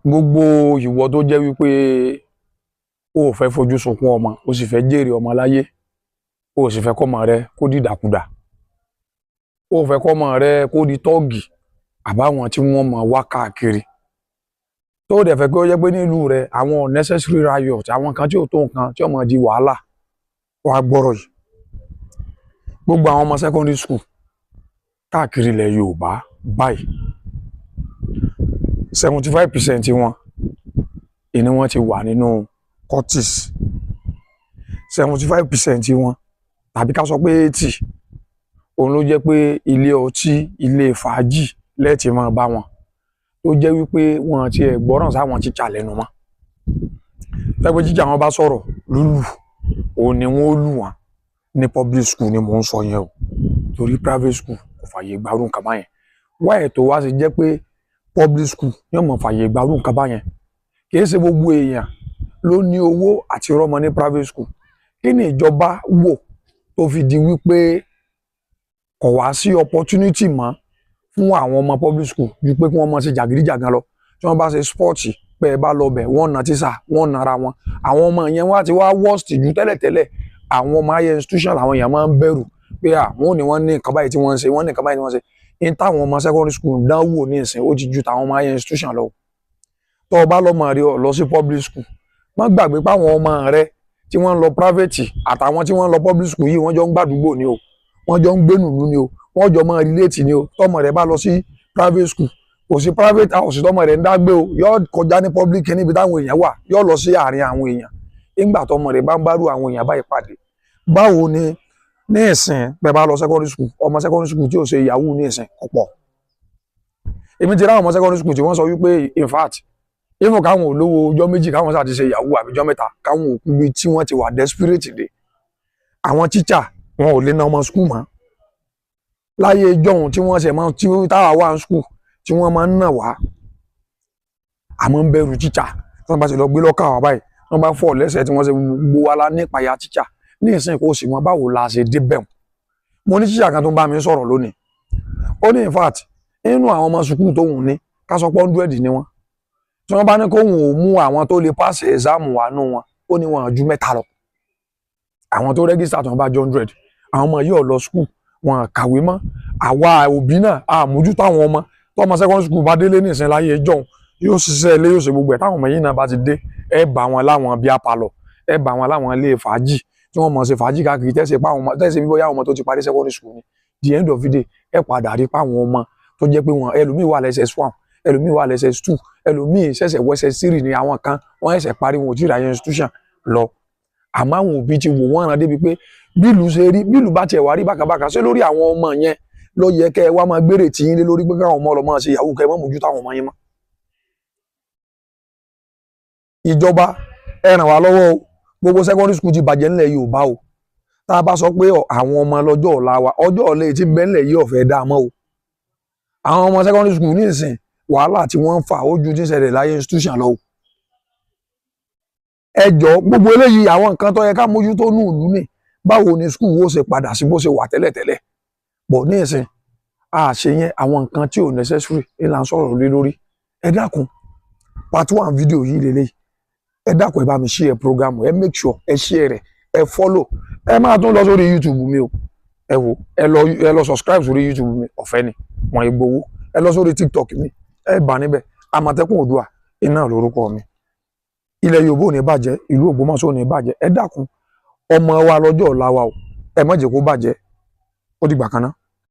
Gbogbo ìwọ tó jẹ́ wípé o ò fẹ́ fojú sunkún ọmọ, o sì fẹ́ jèrè ọmọ láyé, o ò sì fẹ́ kọ́mọ rẹ kó dìdàkudà, o ò fẹ́ kọ́mọ rẹ kó di tọ́ọ̀gì àbáwọn tí wọ́n mọ̀ wá káàkiri, tó o dẹ̀ fẹ́ kí ó jẹ́ pé nílùú rẹ àwọn unnecessary riot, àwọn kan tí ò tó nǹkan tí ó máa di wàhálà, wàá gbọ́rọ̀ yìí. Gbogbo àwọn ọmọ secondary school káàkiri ilẹ̀ Yorùbá báyìí, 75% wọn ìní wọn ti wà nínú cultists. 75% wọn, tàbí ká sọ pé 80, òun ló jẹ́ pé ilé ọtí, ilé fàájì lẹ́ẹ̀tì máa bá wọn, tó jẹ́ wípé wọn ti ẹ̀ gbọ́ràn sáwọn tíṣà lẹ́nu mọ́. Tẹ́gbẹ́ tíṣà wọn bá sọ̀rọ̀, lúlù òun ni wọ́n ó lù wọ́n. Ní public school ni mò ń sọ yẹn o, torí private school kò fààyè gbárù nǹkan báyẹn. Wáyé tó wá sí jẹ́ pé public school yóò mọ̀ fààyè gbárù nǹkan báyẹn? Kì í ṣe gbogbo èèyàn ló ní owó àti rọ́mọ ní private school. Kí ni ìjọba wò tó fi di wípé kò wá sí opportunity mọ́ fún àwọn ọmọ public school ju pé kí wọ́n máa ṣe jàgídíjàgan lọ? Tí wọ́n bá ṣe sport, pé ẹ bá lọ bẹ̀, wọ́n na tíṣà, wọ́n nara wọn. Àwọn ọmọ yẹn wá ti wá worst ju tẹ́lẹ̀tẹ́lẹ̀. Àwọn ọmọ higher institution làwọn èèyàn máa ń bẹ̀rù pé àwọn ò ní, wọ́n ní nǹkan báyìí tí wọ́n ń ṣe, wọ́n ní nǹkan báyìí tí wọ́n ń ṣe. Ní táwọn ọmọ secondary school dánwò ní ìsìn, ó ti ju tàwọn ọmọ higher institution lọ. Tó o bá lọ́mọ rẹ lọ sí public school, má gbàgbé pé àwọn ọmọ rẹ tí wọ́n ń lọ private àtàwọn tí wọ́n ń lọ public school yìí, wọ́n jọ ń gbàdúgbò ni o, wọ́n jọ ń gbénùlú ni o, wọ́n jọ máa relate ni o. Tọ́mọ rẹ bá lọ sí private school, kò sí private house tọ́mọ rẹ ń dágbé o, yóò kọjá ní public níbi táwọn èèyàn wà, yóò lọ sí àárín àwọn èèyàn. Nígbà tọ́mọ rẹ bá ń bárù àwọn èèyàn báyìí pàdé, báwo ni? Ní ìsìn, bẹ́ẹ̀ bá lọ secondary school, ọmọ secondary school tí ò ṣe yahoo ní ìsìn ọ̀pọ̀. Èmi ti ráwọn ọmọ secondary school tí wọ́n sọ wípé in fact, even káwọn olówó ọjọ́ 2 káwọn sáà ti ṣe yahoo, àbí ọjọ́ 3 káwọn òkú, bíi tí wọ́n ti wà desperate dé. Àwọn teacher wọn ò lè na ọmọ school mọ́. Láyé ìjọ́hun tí wọ́n ṣe máa tí táwa wà ní school tí wọ́n máa ń nà wá, àmọ́ ń bẹ̀rù teacher. Tí wọ́n bá ti lọ gbé lọ́kàn wá báyìí, wọ́n bá fọ́ lẹ́sẹ̀ tí wọ́n ṣe, gbogbo wa la nípayà teacher. Ní ìsìn, kò sì mọ báwo la ṣe débẹ̀. Mo ní teacher kan tó ń bá mi sọ̀rọ̀ lónìí. Ó ní in fact, nínú àwọn ọmọ sukùl tóun ní, ká sọ pé 100 ni wọ́n, tí wọ́n bá ní kóun ò mú àwọn tó lè pass exam wà nù wọn, ó ní wọn ju 3 lọ. Àwọn tó register tí wọ́n bá jọ 100, àwọn ọmọ yìí ò lọ school, wọn kàwé mọ́. Àwa òbí náà àmójútó àwọn ọmọ. Tọmọ secondary school bá délé ní ìsìn, láyé ìjọ́un, yóò ṣiṣẹ́ ilé, yóò ṣe gbogbo ẹ̀. Táwọn ọmọ yìí náà bá ti dé, ẹ bá wọn láwọn beer parlour, ẹ bá wọn láwọn ilé fàájì tí wọ́n mọ̀ ṣe fàájì káàkiri, tẹ́sí pa àwọn ọmọ, tẹ́sí bí bóyá àwọn ọmọ tó ti parí secondary school ni. The end of the day, ẹ padà rí pa àwọn ọmọ tó jẹ́ pé wọn, ẹlòmíì wà lẹ́sẹ̀ 1, ẹlòmíì wà lẹ́sẹ̀ 2, ẹlòmíì ṣẹ̀ṣẹ̀ wẹ́sẹ̀ 3 ni. Àwọn kan wọ́n ṣẹ̀ṣẹ̀ parí, wọn ò tí ì ráyè institution lọ. Àmọ́ àwọn òbí ti wò wọ́n rán débi pé bílù ṣe rí, bílù bá tiẹ̀ wá rí bákàbákà ṣé lórí àwọn ọmọ yẹn ló yẹ kẹ́ ẹ wá máa gbére tì yín lé lórí pé káwọn ọmọ ọlọmọ ṣe yahoo, kẹ́ ẹ má mójútó àwọn ọmọ yín mọ́? Ìjọba, ẹ ràn wá lọ́wọ́ o. Gbogbo secondary school ti bàjẹ́ nílẹ̀ Yorùbá o. Tá a bá sọ pé àwọn ọmọ lọ́jọ́ ọ̀la wa, ọjọ́ ọ̀la tí ń bẹ nílẹ̀ yìí ọ̀fẹ́ dá mọ́ o. Àwọn ọmọ secondary school ní ìsìn, wàhálà tí wọ́n ń fà ó ju tí ń ṣẹlẹ̀ láyé institution lọ o. Ẹ jọ, gbogbo eléyìí, àwọn nǹkan tó yẹ ká mójútó ní ìlú ni. Báwo ni school wo ṣe padà sí bó ṣe wà tẹ́lẹ̀tẹ́lẹ̀? Bọ̀ ní ìsìn, a ṣe yẹn. Àwọn nǹkan tí ò necessary ní là ń sọ̀rọ̀ lé lórí. Ẹ dákun, part one video yìí lélẹ́yìí. Ẹ dákun, ẹ bá mi share program, ẹ make sure ẹ share rẹ̀, ẹ follow. Ẹ máa tún lọ sórí YouTube mi o. Ẹ wò, ẹ lọ subscribe sórí YouTube mi, ọ̀fẹ́ ni, wọ́n ẹ gbowó. Ẹ lọ sórí TikTok mi, ẹ bá níbẹ̀. Àmọ̀tẹ́kùn Oòduà iná lórúkọ mi. Ilẹ̀ Yorùbá ò ní bàjẹ́, ìlú Ògbómọ̀ṣọ́ ò ní bàjẹ́. Ẹ dákun, ọmọ wa lọ́jọ́ ọ̀la wa o, ẹ má jẹ́ kó bàjẹ́. Ó dìgbà kan náà.